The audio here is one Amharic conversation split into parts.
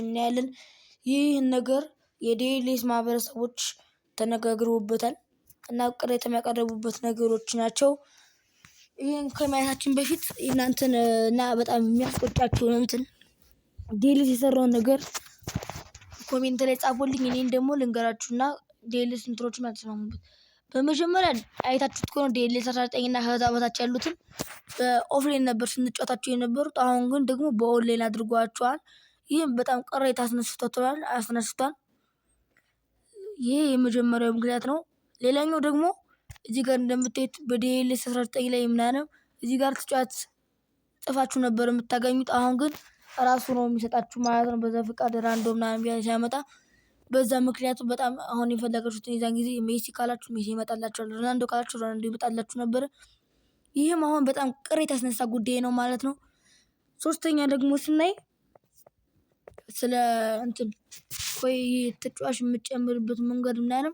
እናያለን። ይህ ነገር የ DLS ማህበረሰቦች ተነጋግረውበታል እና ቅሬታ የሚያቀርቡበት ነገሮች ናቸው። ይህን ከማየታችን በፊት እናንተን እና በጣም የሚያስቆጫችሁን እንትን DLS የሰራውን ነገር comment ላይ ጻፉልኝ። እኔን ደግሞ ልንገራችሁና DLS እንትኖችን አልተስማሙበት። በመጀመሪያ አይታችሁት ከሆነ DLS 19 እና ከዛ በታች ያሉትን በ offline ነበር ስንጫወታቸው የነበሩት። አሁን ግን ደግሞ በኦንላይን አድርጓቸዋል። ይህም በጣም ቅሬታ አስነስቷል። ይሄ የመጀመሪያው ምክንያት ነው። ሌላኛው ደግሞ እዚህ ጋር እንደምታዩት በ DLS 19 ላይ ምናምን እዚህ ጋር ተጫዋች ጽፋችሁ ነበር የምታገኙት። አሁን ግን ራሱ ነው የሚሰጣችሁ ማለት ነው። በዛ ፍቃድ random ምናምን ሲያመጣ በዛ ምክንያቱ በጣም አሁን የፈለጋችሁትን የዛን ጊዜ ሜሲ ካላችሁ ሜሲ ይመጣላችኋል፣ ሮናልዶ ካላችሁ ሮናልዶ ይመጣላችሁ ነበር። ይህም አሁን በጣም ቅሬታ ያስነሳ ጉዳይ ነው ማለት ነው። ሶስተኛ ደግሞ ስናይ ስለ እንትን ቆይ ተጫዋች የምትጨምርበት መንገድ ምናምን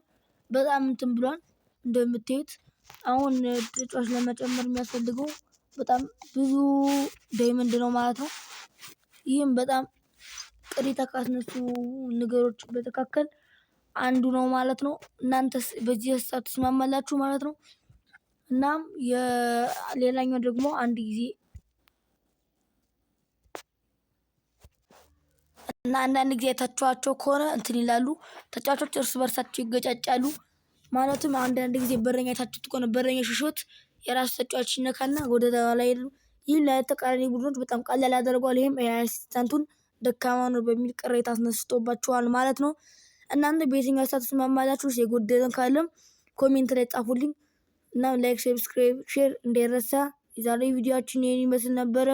በጣም እንትን ብሏል። እንደምታዩት አሁን ተጫዋች ለመጨመር የሚያስፈልገው በጣም ብዙ diamond ነው ማለት ነው። ይህም በጣም ቅሬታ ካስነሱ ነገሮች በመካከል አንዱ ነው ማለት ነው። እናንተስ በዚህ ሀሳብ ትስማማላችሁ ማለት ነው? እናም የሌላኛው ደግሞ አንድ ጊዜ እና አንዳንድ ጊዜ አይታችኋቸው ከሆነ እንትን ይላሉ፣ ተጫዋቾች እርስ በርሳቸው ይገጫጫሉ። ማለትም አንዳንድ ጊዜ በረኛ አይታችሁት ከሆነ በረኛ ሽሾት የራሱ ተጫዋች ይነካና ወደ ላይ፣ ይህ ለተቃራኒ ቡድኖች በጣም ቀላል ያደርገዋል። ይህም የ assistant ኡን ደካማ ነው በሚል ቅሬታ አስነስቶባቸዋል ማለት ነው። እናንተ በየትኛው ሀሳብ ትስማማላችሁ? የጎደለን ካለም comment ላይ ጻፉልኝ እና like፣ subscribe፣ share እንዳይረሳ። የዛሬ ቪዲዮአችን ይህን ይመስል ነበረ።